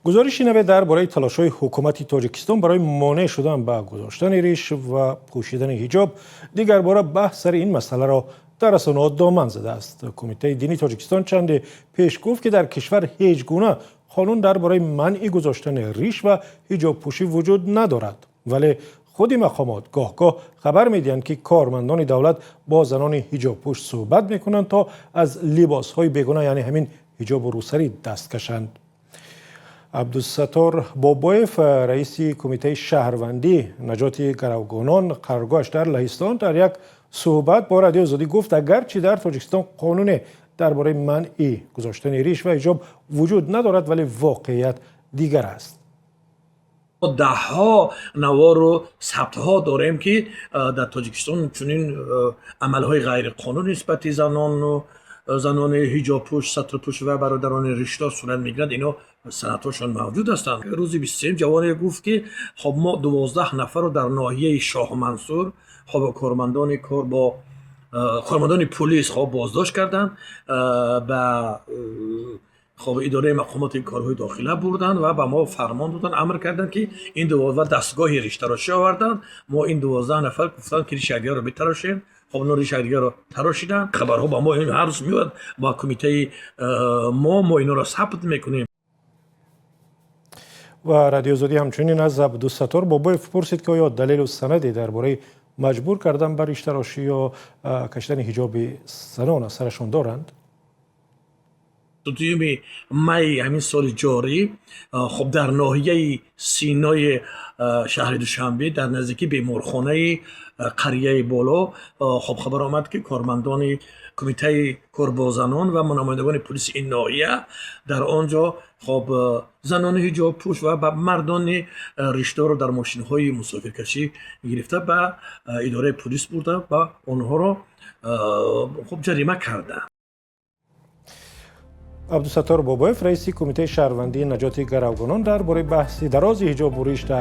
Гузориши наве дар бораи талошҳои ҳукумати Тоҷикистон барои монеъ шудан ба гузоштани риш ва пӯшидани ҳиҷоб дигарбора баҳс сари ин масъаларо дар расонаҳо доман задааст. Кумитаи дини Тоҷикистон чанде пеш гуфт, ки дар кишвар ҳеҷ гуна қонун дар бораи манъи гузоштани риш ва ҳиҷобпӯшӣ вуҷуд надорад, вале худи мақомот гоҳ-гоҳ хабар медиҳанд, ки кормандони давлат бо занони ҳиҷобпӯш суҳбат мекунанд, то аз либосҳои бегона, яъне ҳамин ҳиҷобу рӯсарӣ, даст кашанд. Абдусаттор Бобоев, раиси Кумитаи шаҳрвандӣ наҷоти гаравгонон, қароргоҳаш дар Лаҳистон, дар як суҳбат бо Радиои Озодӣ гуфт, агарчи дар Тоҷикистон қонуне дар бораи манъи гузоштани риш ва ҳиҷоб вуҷуд надорад, вале воқеият дигар аст. Даҳҳо навору сабтҳо дорем, ки дар Тоҷикистон чунин амалҳои ғайриқонун нисбати занону занони ҳиҷобпӯш, сатрпӯш ва бародарони риштдор сурат мегирад. Ино санадҳошон мавҷуд ҳастанд. Рӯзи 23 ҷавоне гуфт, ки хоб, мо 12 нафарро дар ноҳияи Шоҳмансур, хоб, кормандони кор бо кормандони полис, хоб, боздошт карданд, ба, хоб, идораи мақомоти корҳои дохила бурданд ва ба мо фармон доданд, амр карданд, ки ин 12 дастгоҳи риштарошӣ оварданд. Мо ин 12 нафар гуфтанд, ки риши якдигарро битарошем. Хоб, оно риши якдигарро тарошиданд. Хабарҳо ба мо ҳар рӯз меояд ба кумитаи мо инҳоро сабт мекунем. Ва Радиои Озодӣ ҳамчунин аз Абдусаттор Бобоев пурсид, ки оё далелу санаде дар бораи маҷбур кардан ба риштарошӣ ё кашидани ҳиҷоби занон аз сарашон доранд. 2 майи ҳамин соли ҷорӣ, хоб, дар ноҳияи Синои шаҳри Душанбе, дар наздикии беморхонаи қарияи Боло, хоб, хабар омад, ки кормандони кумитаи кор бо занон ва намояндагони полиси ин ноҳия дар он ҷо, хоб, занони ҳиҷобпӯш ва мардони риштдорро дар мошинҳои мусофиркашӣ гирифта, ба идораи полис бурда ва онҳоро, хоб, ҷарима карданд. Абдусаттор Бобоев, раиси Кумитаи шаҳрвандии наҷоти гаравгонон, дар бораи баҳси дарози ҳиҷобу риш дар